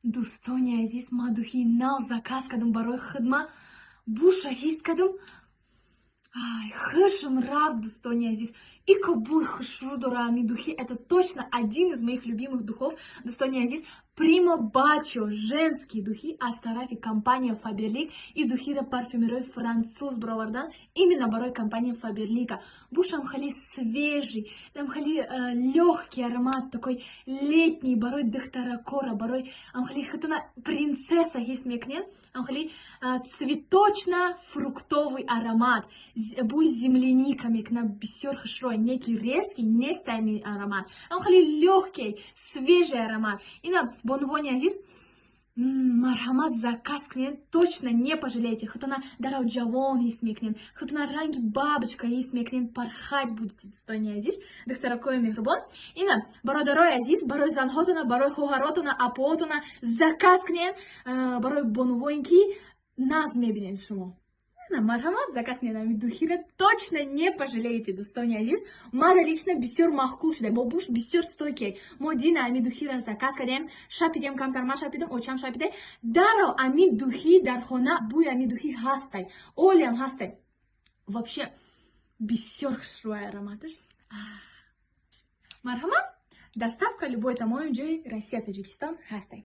Дӯстони азиз, ман духи нав заказ кардам барои хидмат. Буша ҳис кардам. Ай, хушам рафт, дӯстони азиз. Ико бӯй хушрӯ дора ами духи. Это точно один из моих любимых духов, дӯстони азиз. Примо Бачо, женские духи аз тарафи компания Фаберлик, и духиро парфюмерои француз бировардан именно барои компания Фаберлика. Бушам хали свежий, там хали легкий аромат, такой летний, барои духтаракора, барои амхали хутуна принцесса ҳис мекунед, амхали цветочно-фруктовый аромат, бӯи земляника мекунад, бисёр хушрӯй, неки резкий нест ами аромат, амхали легкий, свежий аромат. Ина, бонувони азиз, марҳамат, заказ кунед, точно не пожалеете. Хутуна дарав ҷавон ҳис мекунед, хутуна ранги бабочка ҳис мекунед, порхать будете, дӯстони азиз, духтаракои меҳрубон. Ина, бародарои азиз, барои занҳотона, барои хоҳаротона, апоотона заказ кунед, барои бонувоне ки наз мебинед шумо. Марҳамат, заказ кунед ами духира, точно не пожалеете, дӯстони азиз. Мада лично бисёр маъқул шуда, бо буш бисёр стойкий. Мо дина ами духира заказ кардем, шапидем, камтар ма шапидем, очам шапиде. Дарав ами духи дар хона бӯи ами духи ҳастай, олиам ҳастай. Вообще бисёр хушрӯй ароматаш. Марҳамат, доставка любой тамоми ҷои Россия, Тоҷикистон ҳастай.